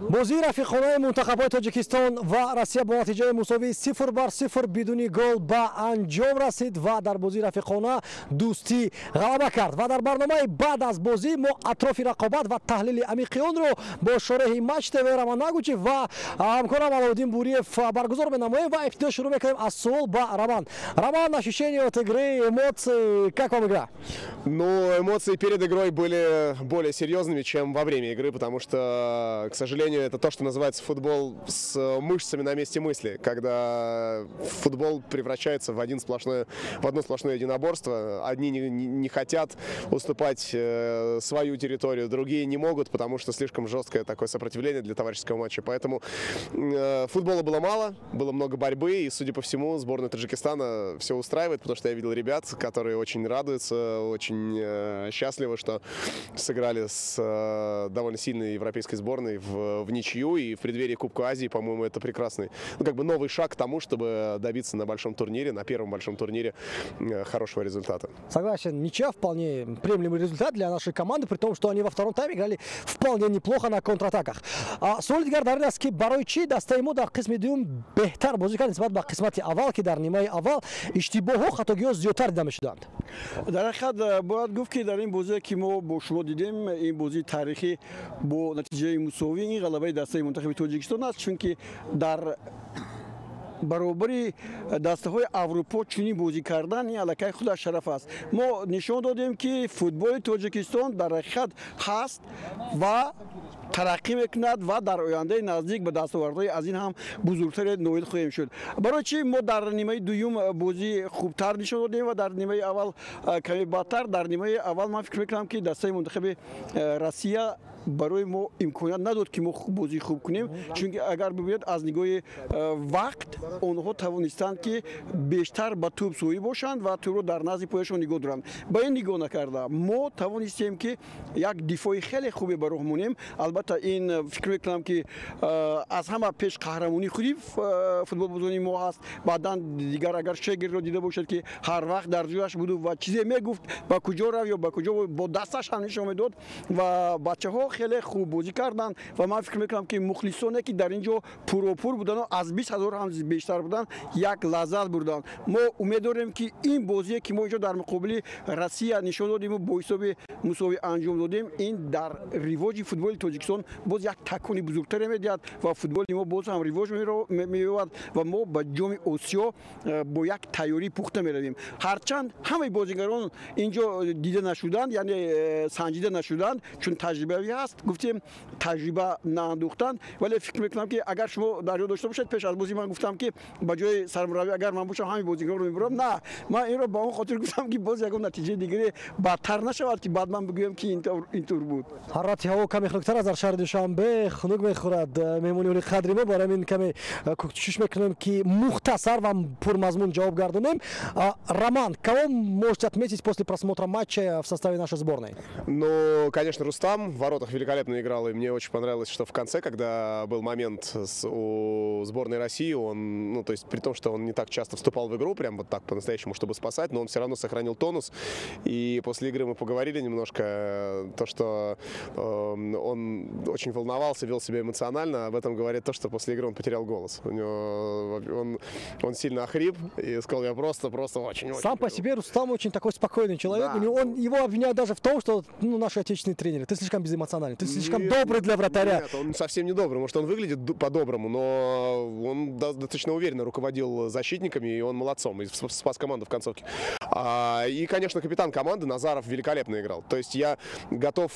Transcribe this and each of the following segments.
Бозии рафиқонаи мунтахабҳои Тоҷикистон ва Россия бо натиҷаи мусовии 0-0 бидуни гол ба анҷом расид ва дар бозии рафиқона Дӯстӣ ғалаба кард. Ва дар барномаи баъд аз бозӣ мо атрофи рақобат ва таҳлили амиқи онро бо шореҳи Матч ТВ Роман Нагучев ва ҳамкорам Аловуддин Буриев баргузор менамоем. Ва ибтидо шурӯъ мекунем аз суол ба Роман. Роман, ощущения от игры, эмоции, как вам игра? Ну, эмоции перед игрой были более серьезными, чем во время игры, потому что, к сожалению, это то, что называется футбол с мышцами на месте мысли, когда футбол превращается в одно сплошное единоборство. Одни не хотят уступать свою территорию, другие не могут, потому что слишком жесткое такое сопротивление для товарищеского матча. Поэтому футбола было мало, было много борьбы, и, судя по всему, сборную Таджикистана все устраивает, потому что я видел ребят, которые очень радуются, очень счастливы, что сыграли с довольно сильной европейской сборной в ничью, и в преддверии Кубка Азии, по-моему, это прекрасный, ну, как бы новый шаг к тому, чтобы добиться на большом турнире, на первом большом турнире хорошего результата. Согласен, ничья — вполне приемлемый результат для нашей команды, при том, что они во втором тайме играли вполне неплохо на контратаках. Суоли дигар дар ин аст, ки барои чӣ дастаи мо дар қисми дуюм беҳтар бозӣ кард нисбат ба қисмати аввал, ки дар нимаи аввал иштибоҳҳо, хатогиҳо зиёдтар дида мешуданд? Дар ҳақиқат, бояд гуфт, ки дар ин бозие, ки мо бо шумо дидем, ин бозии таърихӣ бо натиҷаи мусовӣ, ин ғалабаи дастаи мунтахаби Тоҷикистон аст, чунки дар баробари дастаҳои Аврупо чунин бозӣ кардан, ин аллакай худаш шараф аст. Мо нишон додем, ки футболи Тоҷикистон дар ҳақиқат ҳаст ва тараққӣ мекунад ва дар ояндаи наздик ба дастовардҳои аз ин ҳам бузургтаре ноил хоҳем шуд. Барои чӣ мо дар нимаи дуюм бозӣ хубтар нишон додем ва дар нимаи аввал каме бадтар? Дар нимаи аввал ман фикр мекунам, ки дастаи мунтахаби Россия барои мо имконият надод, ки мо бозии хуб кунем, чунки агар бибинед, аз нигоҳи вақт онҳо тавонистанд, ки бештар ба тӯб соҳиб бошанд ва тӯбро дар назди пояшон нигоҳ доранд. Ба ин нигоҳ накарда, мо тавонистем, ки як дифои хеле хубе ба роҳ монем. Албатта, ин фикр мекунам, ки аз ҳама пеш қаҳрамонии худи футболбозони мо ҳаст. Баъдан дигар агар Шегирро дида бошед, ки ҳар вақт дар ҷояш буду ва чизе мегуфт, ба куҷо рав ё ба куҷо, бо дасташ ҳам нишон медод. Ва бачаҳо хеле хуб бозӣ карданд ва ман фикр мекунам, ки мухлисоне, ки дар ин ҷо пуропур будану аз 20 000 ҳам бештар буданд, як лаззат бурданд. Мо умед дорем, ки ин бозие, ки мо инҷо дар муқобили Россия нишон додему бо ҳисоби мусовӣ анҷом додем, ин дар ривоҷи футболи Тоҷикистон боз як такони бузургтаре медиҳад ва футболи мо боз ҳам ривоҷ меёбад ва мо ба Ҷоми Осиё бо як тайёрии пухта меравем. Ҳарчанд ҳамаи бозигарон инҷо дида нашуданд, яъне санҷида нашуданд, чун таҷрибавӣ ҳаст, гуфтем, таҷриба наандухтанд, вале фикр мекунам, ки агар шумо дар ёд дошта бошед, пеш аз бозӣ ман гуфтам, ки ба ҷои сармураббӣ агар ман бошам, ҳамин бозигаронро мебурам. На, ман инро ба он хотир гуфтам, ки боз ягон натиҷаи дигаре бадтар нашавад, ки баъд ман бигӯям, ки интур буд. Ҳарорати ҳаво каме хунуктар аст дар шаҳри Душанбе, хунук мехӯрад. Меҳмони олиқадри мо, барои ҳамин каме кӯшиш мекунем, ки мухтасар ва пурмазмун ҷавоб гардонем. Роман, кого можете отметить после просмотра матча в составе нашей сборной? Ну, конечно, Рустам в воротах великолепно играл, и мне очень понравилось, что в конце, когда был момент у сборной России, он, ну, то есть при том, что он не так часто вступал в игру, прям вот так по-настоящему, чтобы спасать, но он все равно сохранил тонус. И после игры мы поговорили немножко, то, что он очень волновался, вел себя эмоционально, об этом говорит то, что после игры он потерял голос. У него, он сильно охрип и сказал: «Я просто, просто очень, очень». Сам по себе Рустам очень такой спокойный человек. Да. У него, его обвиняют даже в том, что, ну, наши отечественные тренеры: «Ты слишком безэмоциональный, ты слишком Нет, добрый для вратаря». Нет, он совсем не добрый. Может, он выглядит по-доброму, но он достаточно уверенно руководил защитниками, и он молодцом, и спас команду в концовке. И, конечно, капитан команды Назаров великолепно играл. То есть я готов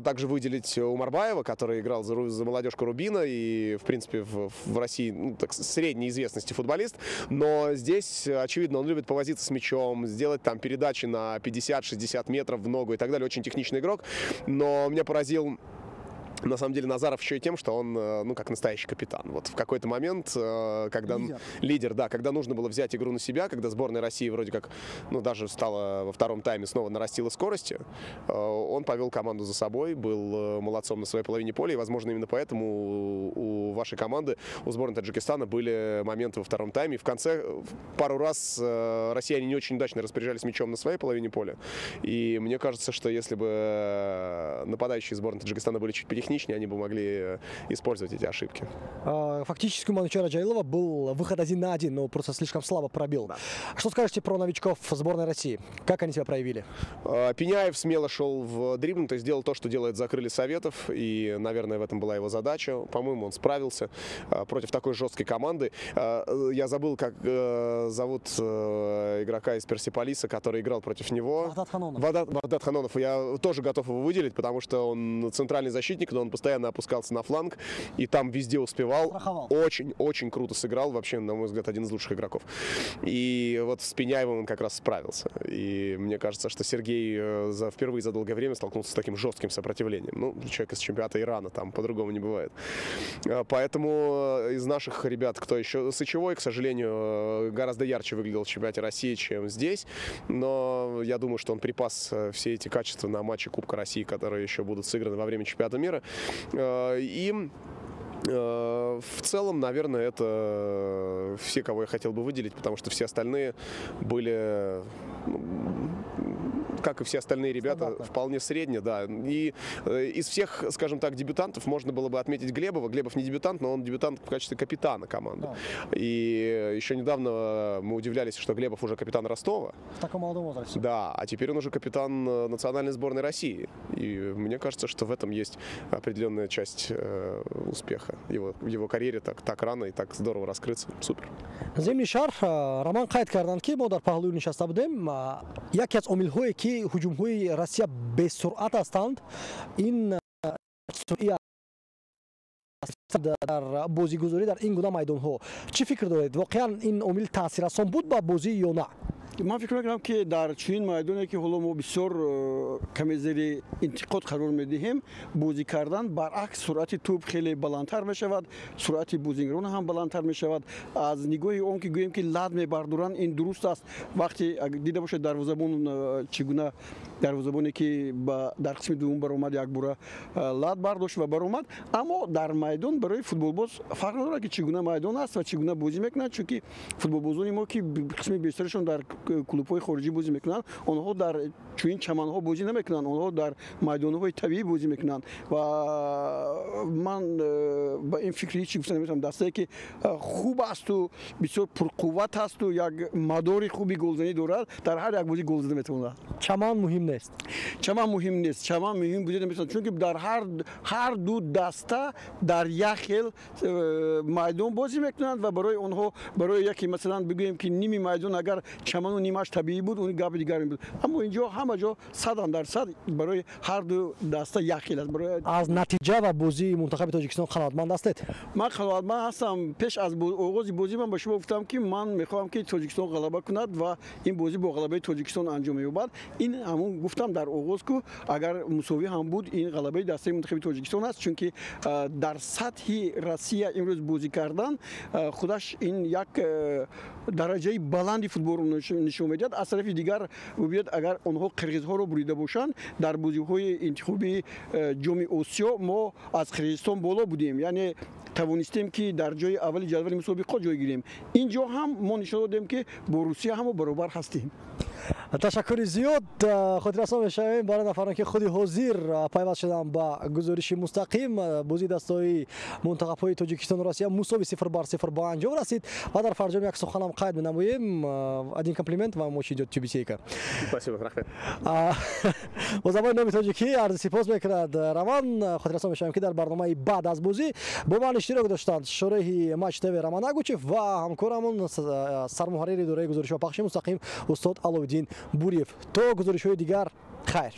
также выделить Умарбаева, который играл за молодежку Рубина и, в принципе, в России, ну, так, средней известности футболист. Но здесь, очевидно, он любит повозиться с мячом, сделать там передачи на 50-60 метров в ногу и так далее. Очень техничный игрок. Но меня поразил на самом деле Назаров еще и тем, что он, ну, как настоящий капитан. Вот в какой-то момент, когда Лидер. Лидер, да, когда нужно было взять игру на себя, когда сборная России вроде как, ну, даже стала во втором тайме, снова нарастила скорости, он повел команду за собой, был молодцом на своей половине поля, и, возможно, именно поэтому у вашей команды, у сборной Таджикистана были моменты во втором тайме. И в конце пару раз россияне не очень удачно распоряжались мячом на своей половине поля. И мне кажется, что если бы нападающие сборной Таджикистана были чуть потехничнее, потехничнее, они бы могли использовать эти ошибки. Фактически у Манучара Джалилова был выход один на один, но просто слишком слабо пробил. Да. Что скажете про новичков сборной России? Как они себя проявили? Пиняев смело шел в дриблинг, то есть делал то, что делает за Крылья Советов, и, наверное, в этом была его задача. По-моему, он справился против такой жесткой команды. Я забыл, как зовут игрока из Персеполиса, который играл против него. Вахдат Ханонов. Вахдат Ханонов. Я тоже готов его выделить, потому что он центральный защитник, но он постоянно опускался на фланг и там везде успевал. Очень-очень круто сыграл. Вообще, на мой взгляд, один из лучших игроков. И вот с Пиняевым он как раз справился. И мне кажется, что Сергей впервые за долгое время столкнулся с таким жестким сопротивлением. Ну, человек из чемпионата Ирана, там по-другому не бывает. Поэтому из наших ребят, кто еще... Сычевой, к сожалению, гораздо ярче выглядел в чемпионате России, чем здесь. Но я думаю, что он припас все эти качества на матче Кубка России, которые еще будут сыграны во время чемпионата мира. И в целом, наверное, это все, кого я хотел бы выделить, потому что все остальные были, как и все остальные ребята, вполне средне, да. И из всех, скажем так, дебютантов можно было бы отметить Глебова. Глебов не дебютант, но он дебютант в качестве капитана команды. Да. И еще недавно мы удивлялись, что Глебов уже капитан Ростова. В таком молодом возрасте. Да, а теперь он уже капитан национальной сборной России. И мне кажется, что в этом есть определенная часть успеха. В его карьере так рано и так здорово раскрыться. Супер. Зимни шарҳ Роман қайд карданд, ки мо дар паҳлӯи нишаста будем. Яке аз омилҳое, ки ҳуҷумҳои Россия бесуръат ҳастанд, ин дар бозигузорӣ дар ин гуна майдонҳо. Чӣ фикр доред? Воқеан ин омил таъсиррасон буд ба бозӣ ё на? Ман фикр мекунам, ки дар чунин майдоне, ки ҳоло мо бисёр каме зери интиқод қарор медиҳем, бозӣ кардан баръакс суръати тӯб хеле баландтар мешавад, суръати бозигарон ҳам баландтар мешавад. Аз нигоҳи он ки гӯем, ки лад мебардоранд, ин дуруст аст. Вақте дида бошед дарвозабон, чӣ гуна дарвозабоне ки дар қисми дуввум баромад, якбора лад бардошт ва баромад. Аммо дар майдон барои футболбоз фарқ надорад, ки чӣ гуна майдон аст ва чӣ гуна бозӣ мекунанд, чунки футболбозони мо, ки қисми бештарашон дар клубҳои хориҷӣ бозӣ мекунанд, онҳо дар чунин чаманҳо бозӣ намекунанд, онҳо дар майдонҳои табиӣ бозӣ мекунанд. Ва ман ба ин фикр ҳеҷ гуфта наметавонам. Дастае ки хуб асту бисёр пурқувват асту як мадори хуби голзанӣ дорад, дар ҳар як бозӣ гол зада метавонад. Чаман муҳим нест. Чаман муҳим нест, чаман муҳим буда наметавонад, чунки дар ҳар ду даста дар як хел майдон бозӣ мекунанд ва барои онҳо, барои яке, масалан, бигӯем, ки ними майдон агар чаману нимаш табиӣ буд, он гапи дигар буд. Аммо инҷо ҳама ҷо 100% барои ҳар ду даста як хел аст. Аз натиҷа ва бозии мунтахаби Тоҷикистон қаноатманд ҳастед? Ман қаноатманд ҳастам. Пеш аз оғози бозӣ ман ба шумо гуфтам, ки ман мехоҳам, ки Тоҷикистон ғалаба кунад ва ин бозӣ бо ғалабаи Тоҷикистон анҷом меёбад. Ин ҳамон гуфтам дар оғоз, ку агар мусовӣ ҳам буд, ин ғалабаи дастаи мунтахаби Тоҷикистон аст, чунки дар сатҳи Россия имрӯз бозӣ кардан худаш ин як дараҷаи баланди футболро нишон медиҳад. Аз тарафи дигар, бубинед, агар онҳо қирғизҳоро бурида бошанд, дар бозиҳои интихобии Ҷоми Осиё мо аз Қирғизистон боло будем, яъне тавонистем, ки дар ҷои аввали ҷадвали мусобиқот ҷой гирем. Ин ҷо ҳам мо нишон додем, ки бо Русия ҳамо баробар ҳастем. Ташаккури зиёд. Хотиррасон мешавем барои нафарон, ки худи ҳозир пайваст шуданд ба гузориши мустақим. Бозии дастаҳои мунтахабҳои Тоҷикистону Россия мусови 0-0 ба анҷом расид. Ва дар фарҷом як суханам қайд менамоем. Один комплимент вам очень идет тюбетейка. Спасибо, рахмат. Бо забони номи тоҷикӣ арзи сипос мекунад Роман. Хотиррасон мешавем, ки дар барномаи баъд аз бозӣ бо ман иштирок доштанд шореҳи Матч ТВ Роман Агучев ва ҳамкорамон, сармуҳаррири идораи гузоришҳо пахши мустақим устод Аловиддин Буриев. То гузоришҳои дигар, хайр.